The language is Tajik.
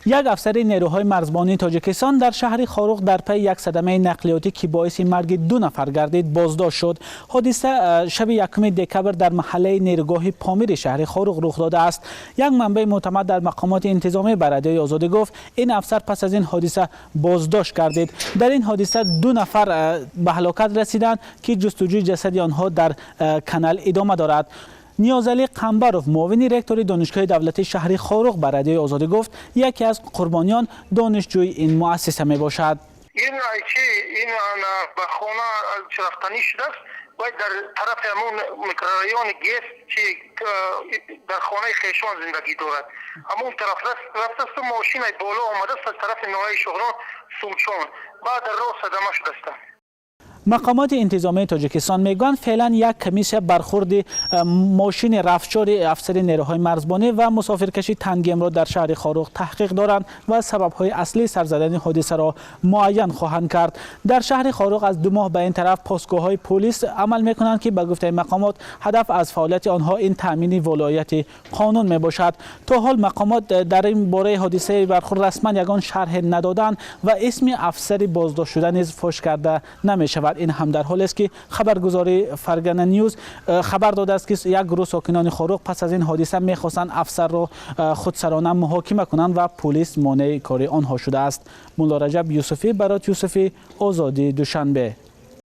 Як афсари нерӯҳои марзбонии Тоҷикистон дар шаҳри Хоруғ дар пайи як садамаи нақлиётӣ, ки боиси марги ду нафар гардид, боздошт шуд. Ҳодиса шаби 1 декабр дар маҳаллаи нерӯгоҳи Помири шаҳри Хоруғ рух додааст. Як манбаи мӯътамад дар мақомоти интизомӣ ба Радиои Озодӣ гуфт, ин афсар пас аз ин ҳодиса боздошт гардид. Дар ин ҳодиса ду нафар ба ҳалокат расиданд, ки ҷустуҷӯи ҷасади онҳо дар канал идома дорад. Ниёзалӣ Қамбаров, муовини ректори Донишгоҳи давлатии шаҳри Хоруғ, ба Радиои Озодӣ гуфт, яке аз қурбониён донишҷӯи ин муассиса мебошад. Ин чи ин ба хона рафтанӣ шудааст, вай дар тарафи ҳамон микрорайони ГЭС чи дар хонаи хешон зиндагӣ дорад. Ҳамон тараф рафтасту мошинаи боло омадааст аз тарафи ноҳияи Шуғнон Сучон, баъд дар роҳ садама шудааст. Мақомоти интизомии Тоҷикистон мегӯянд, феълан як комиссия бархурди мошини рафчори афсари нерӯҳои марзбонӣ ва мусофиркаши Тангемро дар шаҳри Хоруғ таҳқиқ доранд ва сабабҳои аслии сар задани ҳодисаро муайян хоҳанд кард. Дар шаҳри Хоруғ аз 2 моҳ ба ин тараф постгоҳҳои полис амал мекунанд, ки ба гуфтаи мақомот ҳадаф аз фаъолияти онҳо ин таъмини волоияти қонун мебошад. То ҳол мақомот дар ин бораи ҳодисаи бархурд расман ягон шарҳе надоданд ва исми афсари боздоштшуда низ фош карда намешавад. Ин ҳам дар ҳолест, ки хабаргузории Фаргана Ньюз хабар додааст, ки як гурӯҳ сокинони Хоруғ пас аз ин ҳодиса мехостанд афсарро худсарона муҳокима кунанд ва пулис монеи кори онҳо шудааст. Мулло Раҷаб Юсуфӣ, Барот Юсуфӣ, Озодӣ, Душанбе.